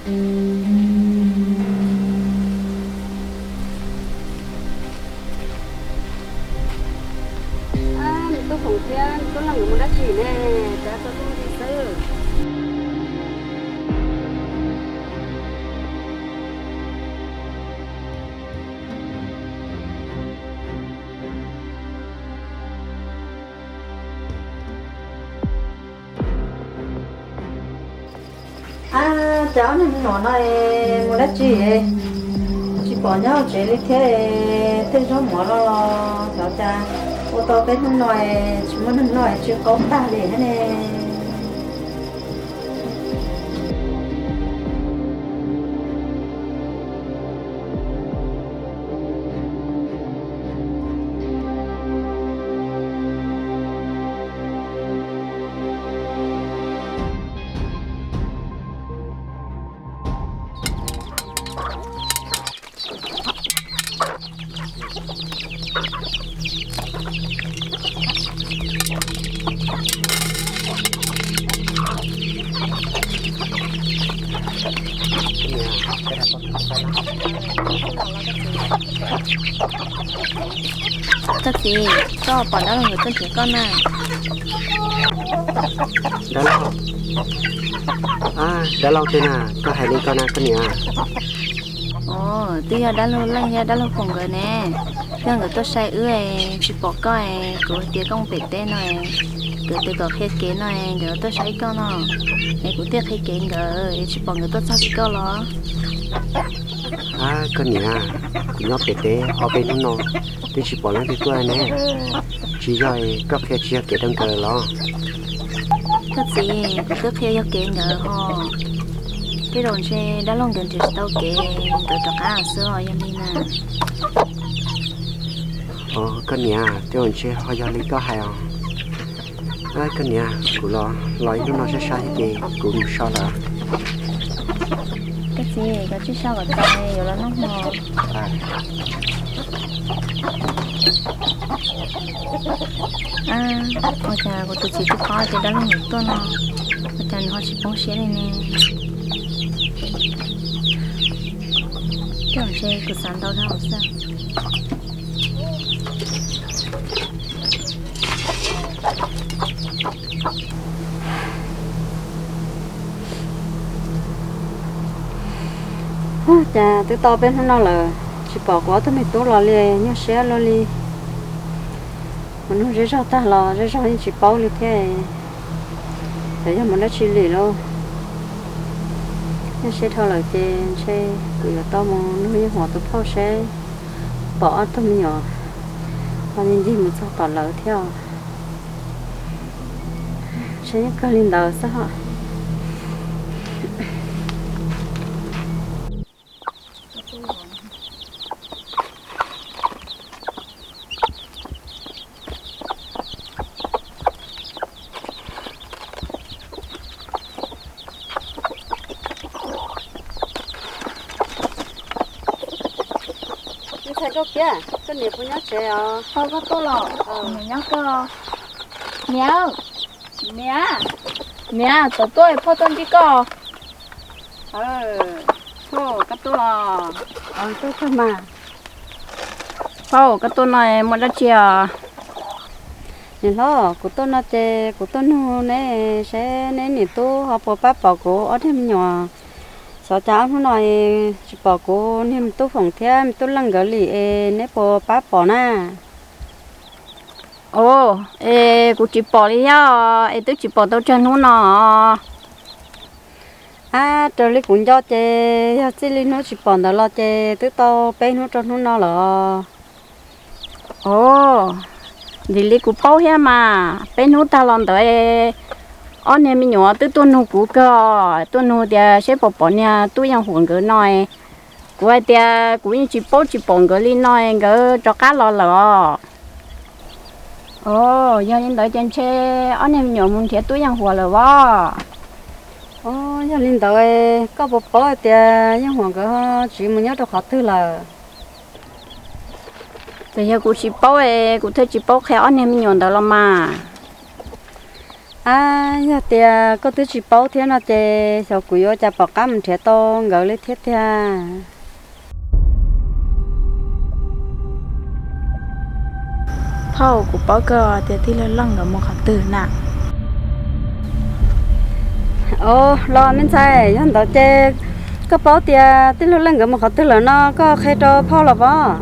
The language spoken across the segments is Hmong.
Nws tub Foom thiab nws tub Leej nkawd mus dab tsi ne? Cav txog tub ti xwb. Ab, cas ob niag me nyuam no es mus dab tsi? Tsis pom nyob hauv tsev li thiab, tej zaub mov los los xyov cas ua tau peb hnub no es tsis muaj neeg noj es tsw qaub tag li thiab ne. Koj txiv, koj pom dab laug nkawd tuaj nrhiav koj na. Dab laug, dab laug twg na, koj hais li ko na koj niam? Os, twb yog dab laug Leej thiab dab laug Foom nkawd ne. Twb yog nkawd tuaj saib wb, tsis pom koj, kuv tias koj mus pem teb no, nkawd tias kom qhia kev no, nkawd tuaj saib koj no, es kuv thiaj qhia kev nkawd, es tsis pom nkawd tuaj txog tim koj los? Ab, koj niam, kuv nyob pem teb ob peb hnub no twb tsis pom leej twg tuaj ne. Tsis yog koj qhia tsis yog kev rau nkawd los? Koj txiv, kuv twb qhia yog kev nkawd ho. Tej zaum ntshe dab laug nkawd nrhiav tsis tau kev, nkawd rov qab xwb os, yog li na. Os, koj niam, tej zaum ntshe ho yog li koj hais os. Koj niam, kuv los los ib hnub no sab sab thiab ces kuv mus so lawm. Koj txiv, koj tsij so kom txaus yuav los noj hmo. Ua cas kuv tus txiv twb paub tias dab laug nkawd tuaj no, ua cas nws ho tsis poob siab li ne? Tej zaum ntshe kuv xav ntau dhau xwb. Cas twb tau peb hnub no lawm tsis pom kuv ob tug me tub los li, nyuaj siab luaj li. Mus nug zej zog tag los zej zog yeej tsis paub li thiab. Xyov yog mus dab tsi lawm lauj. Nyuaj siab dhau lawm ces ntshe kuv yuav tau mus nug Yeej Huas tus phauj seb pom ob tug me nyuam ho ncig mus txog tom lawv thiab os. Ntshe yeej kawg li ntawd xwb os. Ntxhais Nkauj Kiab, koj niam puas nyob tsev os? Koj tuaj los, niam nyob koj. Niam, niam, niam, txawm tuaj, phauj tuaj ntsib koj. Phauj, koj tuaj los? Tuaj kawg mas. Phauj, koj tuaj no muaj dab tsi os? Niam hlob, kuv tuaj no ces kuv tuaj nug neb seb neb niam tub ho puas pab pom kuv ob niag me nyuam. Xyov cas ob hnub no tsis pom kuv niag me tub Foom thiab me tub Leej nkawd li es neb puas pab pom na? Os, es kuv tsis pom li thiab es twb tsis pom tau tsawg hnub no. Ab, raws li kuv nco ces yog txij li hnub tsis pom ntawd los ces twb tau peb hnub rau hnub no lawm. Os, ntxim li kuv paub thiab mas, peb hnub tag los ntawd ob niag me nyuam twb tuaj nug kuv kawg, tuaj nug tias seb puas pom niag tub Yeej Huas nkawd no. Kuv hais tias kuv yeej tsis paub tsis pom nkawd li no, nkawd rov qab los lawm os. Os, yog li ntawd ces ntshe ob niag me nyuam mus nrhiav tub Yeej Huas lawm os. Os, yog li ntawd koj puas paub hais tias Yeej Huas nkawd ho tsiv mus nyob rau qhov twg lawm? Txawm yog kuv tsis paub es kuv thiaj tsis paub qhia ob niag me nyuam ntawd los mas. Ab, yog tias koj twb tsis paub thiab no ces xyov kuv yuav ua cas pom qab mus nrhiav tau nkawd li thiab tiag. Phauj, kuv paub koj tias tij laug Leej nkawd mus qhov twg na. Os, los me ntxhais, yog ntawd ces koj paub tias tij laug Leej nkawd mus qhov twg lawm no koj qhia rau phauj los pob.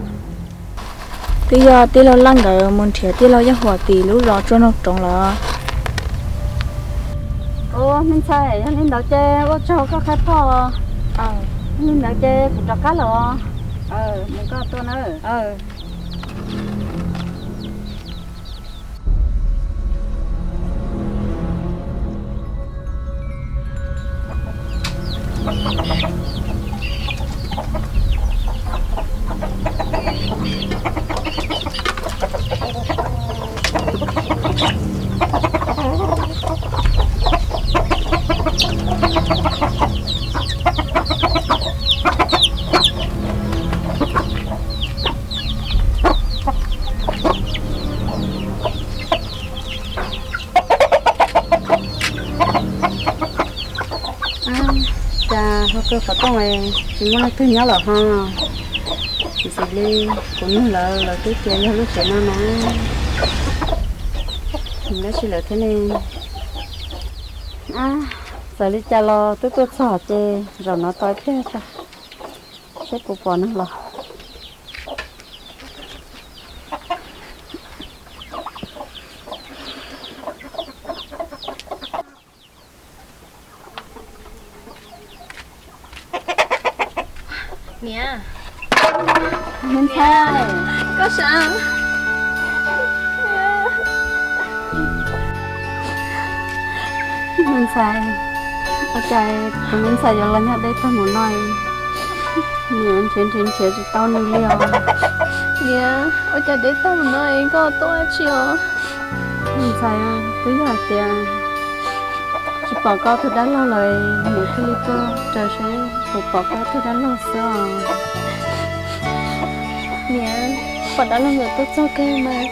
Twb yog tij laug Leej nkawd mus nrhiav tij laug Yeej Huam tim lub zos Tsua Noog Roov lawm. Ua, me ntxhais, yog li ntawd ces ua tsaug koj qhia phauj. Li ntawd ces kuv rov qab lawm os. Mus koj tuaj na. Cas ho kawg qhov rooj tsis muaj leej twg nyob lawm ho. Ntxim li kuv nug lawv, lawv twb tias yog lub tsev no na. Mus dab tsi lawm thiab ne? Txawm li cas los twb tuaj txog ces zaum no tos ib pliag tso, seb puas pom neeg los. Niam, me ntxhais, koj sav. Me ntxhais, ua cas kuv me ntxhais yuav los nyob deb tag mus no, niam nrhiav nrhiav nrhiav tsis tau nws li os. Niam, ua cas deb tag mus no koj tuaj dab tsi os? Me ntxhais, twb yog hais tias tsis pom koj tus dab laug lawm, niam thiaj li tuaj raws seb puas pom koj tus dab laug xwb os. Niam, pom dab laug nkawd tuaj txog kawg mas,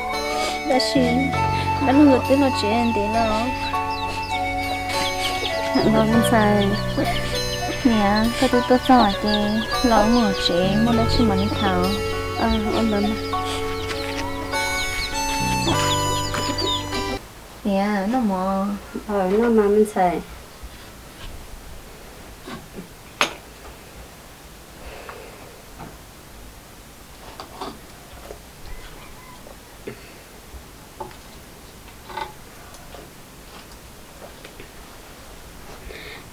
tab sis dab laug nkawd twb los tsev ntev lawm. Los me ntxhais. Niam, koj twb tuaj txog ces los mus tsev, muaj dab tsi mam li tham. Niam, noj mov. Noj mas me ntxhais.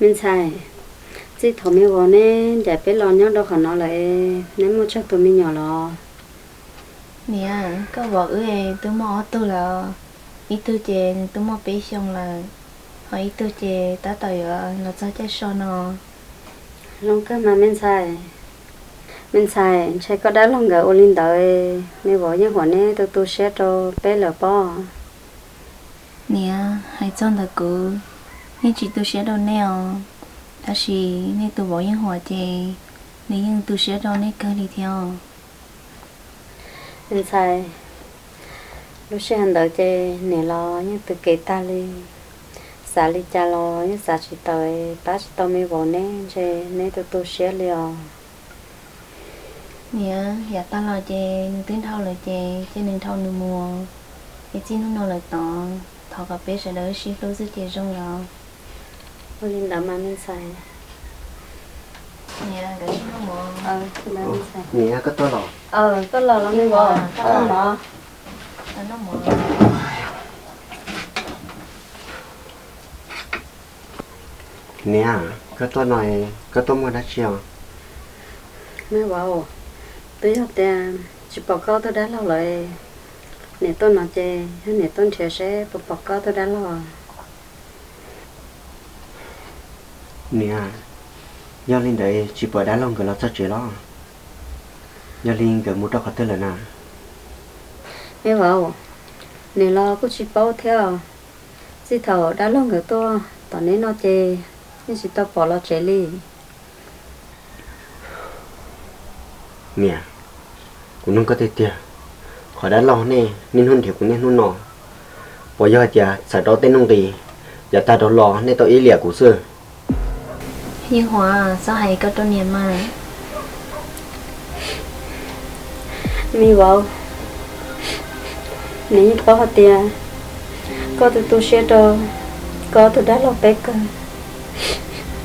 Me ntxhais, txij thaum me vauv neb ncaim peb los nyob rau qhov no lawm, neb muaj tsawg tus me nyuam los? Niam, koj vauv wb twb muaj ob tug lawm, ib tug ces nws twb muaj peb xyoo lawm, ho ib tug ces tab tom yuav los txog caij so no. Zoo kawg mas me ntxhais. Me ntxhais, ntshai koj dab laug nkawd ua li ntawd, me vauv Yeej Huam neb tu tu siab rau peb lawm pob. Niam, hais txog ntawm kuv, yeej tsis tu siab rau nej os, tab sis nej tus vauv Yeej Huam ces nws yeej tu siab rau nej kawg li thiab os. Me ntxhais, lub sij hawm ntawd ces niam los yeej tws kev tag li, xav li cas los yeej xav tsis tau, pab tsis tau me vauv neb, ntshe neb tu tu siab li os. Niam, yav tag los ces nws twb dhau lawm ces cia nws dhau nws mus, es txij hnub no lawm tod thov kom peb sawv daws wb sib hlub xwb ces zoo lawm. Ua li ntawd mas me ntxhais. Niam, koj tuaj los? Tuaj los los me vauv, koj tuaj los. Niam, koj tuaj no, koj tuaj muaj dab tsi os? Me vauv, twb yog tias tsis pom koj tus dab laug lawm, niam tuaj no ces yog niam tuaj nrhiav seb puas pom koj tus dab laug. Niam, yog li ntawd tsis pom dab laug nkawd los txog tsev los? Yog li nkawd mus rau qhov twg lawm na? Me vauv, niam los kuj tsis paub thiab. Txij thaum dab laug nkawd tuaj tom neb no ces yeej tsis tau pom los tsev li. Niam, kuv nug koj tiag tiag, qhov dab laug nej niaj hnub nrhiav kuv niaj hnub no, puas yog hais tias txhawm rau tej nuj nqis Yav tag dhau los nej tau ib liam kuv xwb. Yeej Huam, txhob hais koj rau niam mas. Me vauv, niam yeej paub hais tias koj tu tu siab rau koj ob tug dab laug peb kawg,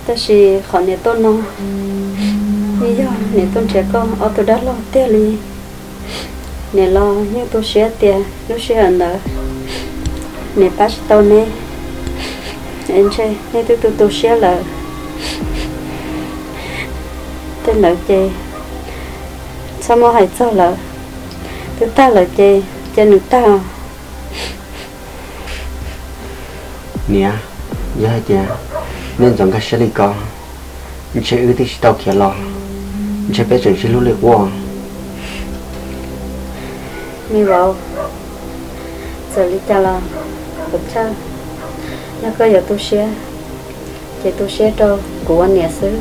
tab sis qhov niam tuaj no yeej yog niam tuaj nrhiav koj ob tug dab laug tiag li. Niam los yeej tu siab tias lub sij hawm ntawd niam pab tsis tau neb, es ntshe neb twb tu tu siab lawm. Tej ntawd ces txhob muab hais txog lawm, twb tag lawm ces cia nws tag. Niam, yog hais tias nej ntxov nkag siab li ko, ntshe wb twb tsis tau khiav los, ntshe peb tseem sib hlub li quaj. Me vauv, txawm li cas los puas chawj, yog koj yuav tu siab ces tu siab rau kuv ua niam xwb,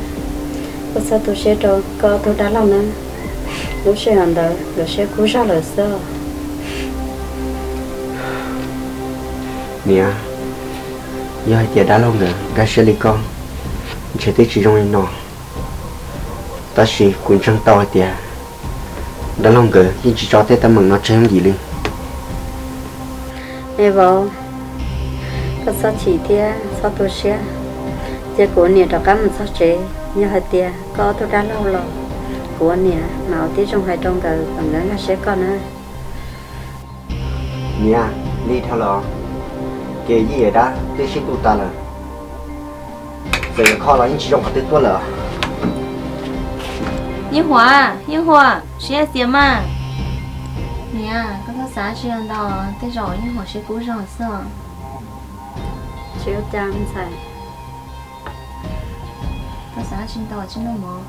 koj txhob tu siab rau koj ob tug dab laug nawb. Lub sij hawm ntawd nkawd siab kub zog lawm xwb os. Niam, yog hais tias dab laug nkawd nkag siab li ko, ntshe twb tsis zoo li no, tab sis kuv ntseeg tau hais tias dab laug nkawd yeej tsis tso tej teeb meem no tseg yooj yim li. Me vauv, koj txhob chim thiab txhob tu siab, cia kuv ua niam rov qab mus txog tsev, yog hais tias koj ob tug dab laug los kuv ua niam mam ua tib zoo hais rau nkawd kom nkawd nkag siab koj na. Niam, li dhau lawm, ces yij yawm dab twb sib tu tas lawm, txawm yuav kho los yeej tsis zoo qhov twg tuaj lawm. Yeej Huam, Yeej Huam, siab xiam mas. Niam, koj txhob xav tsis ntau, tej zaum Yeej Huam siab kub zog xwb. Tsis ua cas ntxhais, koj xav tsis ntau tsis noj mov.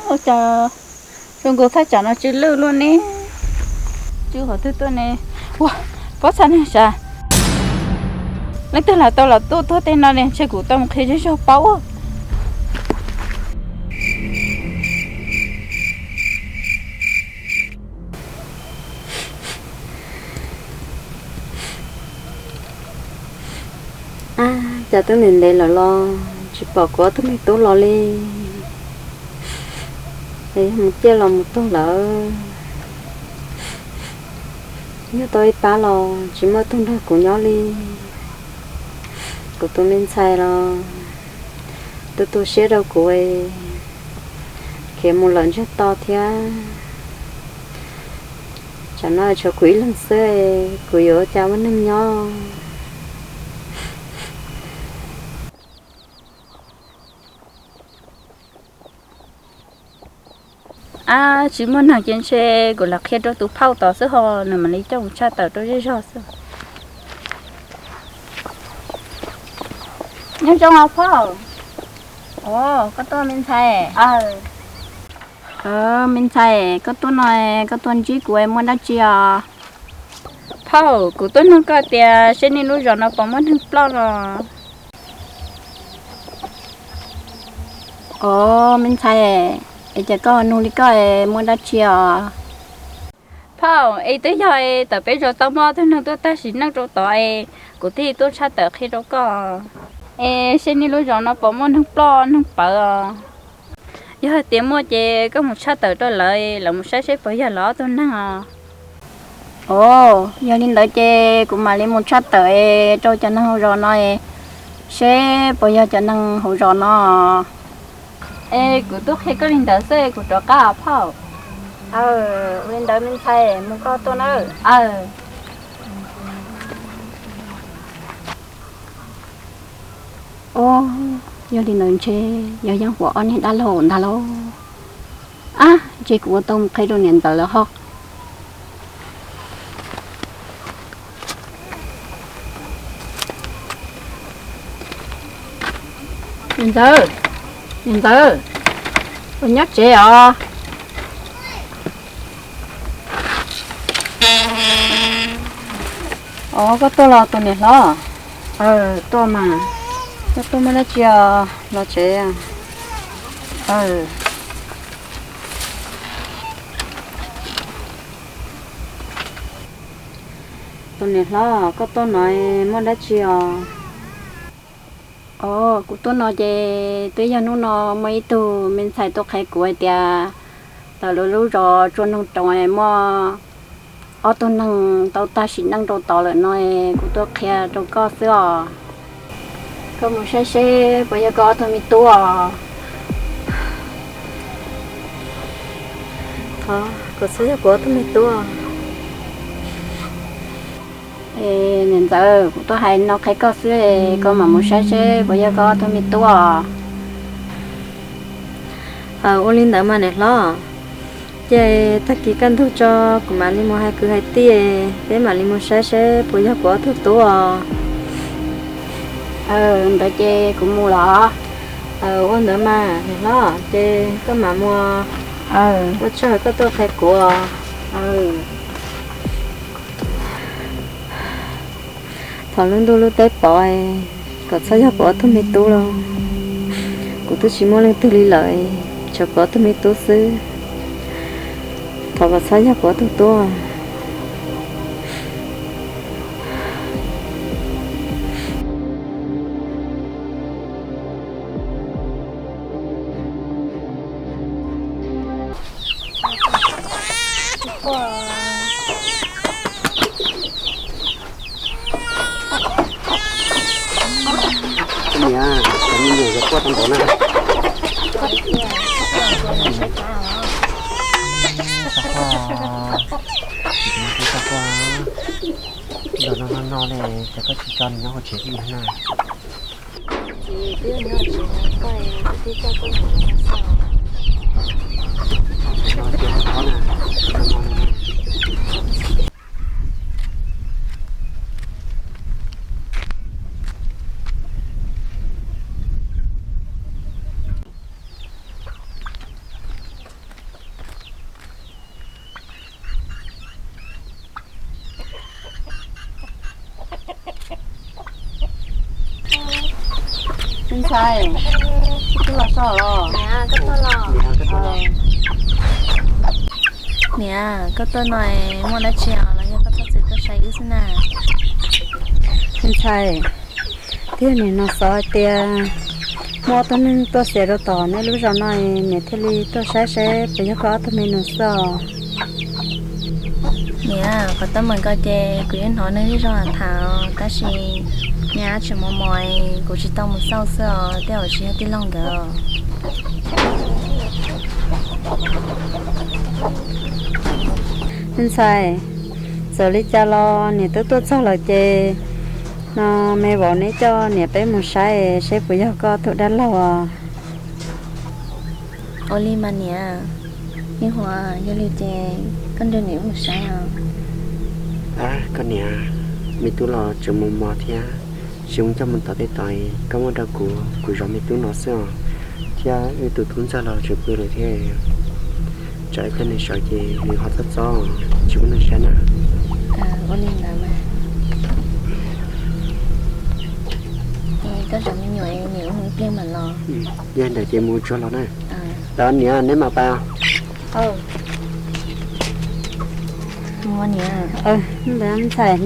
Ua cas zoo nkaus thaj tsam no tsw lwj luaj ne? Tsw qhov twg tuaj ne? Ua, pob txha neeg sav, leej twg lam tau los tuaj tuag tej no ne, ntshe kuv tau mus qhia zej zog paub. Ab, cas twb ntev ntev lawm los tsis pom kuv ob tug me tub los li. Es yog mus ciaj los mus tuag lawm, yog tau ib pab los tsis muaj tug nrog kuv nyob li. Kuv tus me ntxhais los tu tu siab rau kuv, khiav mus lawm ntsiag to thiab. Tsam no tshuav kuv ib leeg xwb, kuv yuav ua cas muaj neeg nyob? Ab, tsis muaj neeg ces ntshe kuv lam qhia rau tus phauj tod xwb ho, nws mam li coj mus tshaj tawm rau zej zog xwb. Nyob zoo os phauj. Os, koj tuaj me ntxhais. Me ntxhais, koj tuaj no, koj tuaj ntsib kuv muaj dab tsi os? Phauj, kuv tuaj nug koj tias seb nej lub zos no puas muaj neeg ploj los? Os, me ntxhais, es cas koj nug li koj muaj dab tsi os? Phauj, es twb yog tawm peb zos tau muaj ob tug neeg tuaj tag sim neej rau tod es kuv thiaj tuaj tshaj tawm qhia rau koj. Es seb nej lub zos no puas muaj neeg ploj neeg pawv os? Yog hais tias muaj ces koj mus tshaj tawm rau lawv, lawv mus saib seb puas yog lawv ob tug neeg os. Os, yog li ntawd ces kuv mam li mus tshaj tawm rau cov neeg hauv zos no seb puas yog cov neeg hauv zos no. Es kuv tuaj qhia koj li ntawd xwb, kuv rov qab os phauj. Aw, ua li ntawd me ntxhais, mus koj tuaj nawb. Aw. Os, yog li ntawd ntshe yog Yeeb Huam ob niag dab laug ntag lauj. Ab, ntshe kuv ua tau mus qhia rau niam ntxawm lawv ho. Niam ntxawm, niam ntxawm, puas nyob tsev os? Os, koj tuaj los tus niam hlob? Aw, tuaj mas. Koj tuaj muaj dab tsi os, los tsev. Aw. Tus niam hlob, koj tuaj no muaj dab tsi os? Os, kuv tuaj no ces twb yog hnub no muaj ib tug me ntxhais tuaj qhia kuv hais tias lawv lub zos Tsua Noog Roos muaj ob tug neeg tau tag sim neej rau tod lawm no, kuv tuaj qhia rau koj xwb os. Koj mus saib seb puas yog koj ob tug me tub os. Thov kom txhob yog kuv ob tug me tub. Niam ntxawm, kuv tuaj hais no qhia koj xwb, koj mam mus saib seb puas yog koj ob tug me tub os. Ua li ntawd mas niam hlob, ces tag kis kaj ntug tso kuv mam li mus hais kwv hais tij, peb mam li mus saib seb puas yog kuv ob tug tub os. Ntawd ces kuv mus los. Ua ntawd mas niam hlob, ces koj mam mus. Ua tsaug koj tuaj qhia kuv os. Thov lub ntuj lub teb pov, kom txhob yog kuv ob tug me tub lauj. Kuv twb tsis muaj leej twg li lawm, tshuav kuv ob tug me tub xwb. Thov kom txhob yog kuv ob tug tub. Niam, cov me nyuam yuav quaj tau npaum na. Los no no no li, cas koj tsis tso nws nyob hauv tsev ib na? Me ntxhais, koj tuaj los so los? Niam, koj tuaj no muaj dab tsi os los yog koj tuaj txhim tuaj saib wb xwb na? Me ntxhais, twb yog niam no xav hais tias muaj ob tug neeg tuaj xiam rau tom nej lub zos no, niam thiaj li tuaj saib seb puas yog koj ob tug me nus xwb os. Niam, qhov teeb meem ko ces kuv yeej hnov neeg zej zog tham, tab sis niam tseem mos mos, kuv tsis tau mus xauj xwb os, tej zaum tsis yog tij laug nkawd. Ntxhais, txawm li cas los niam twb tuaj txog lawm ces no me vauv neb coj niam peb mus saib seb puas yog koj tus dab laug os. Ua li mas niam, me vauv, yog li ces koj nrog niam mus saib os. Koj niam, me tub los tseem mos mos thiab, tsis zoo coj mus tom tej tod, koj muab rau kuv, kuv zov me tub no xwb os. Thiab wb tus tub ntxawg los tseem pw lawm thiab, tsam ib pliag nws sawv ces nws ho txob txob, tsis muaj neeg saib na. Ua li ntawd mas, koj zov me nyuam, niam mus ib pliag mam los. Yog ntawd ces mus tsuag los na. Niam, neb mam pais. Ntxhais,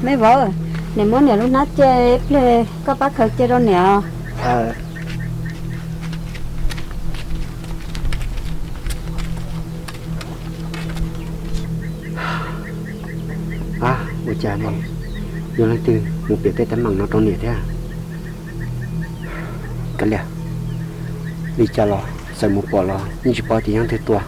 me vauv, niam muab niam lub hnab cia, ib pliag koj pab khaws cia rau niam. Ab, ua cas ne, yog leej twg mus piav tej teeb meem no rau niam thiab? Kav liam, li cas los txawm mus pom los yeej tsis paub tias yog leej twg tua.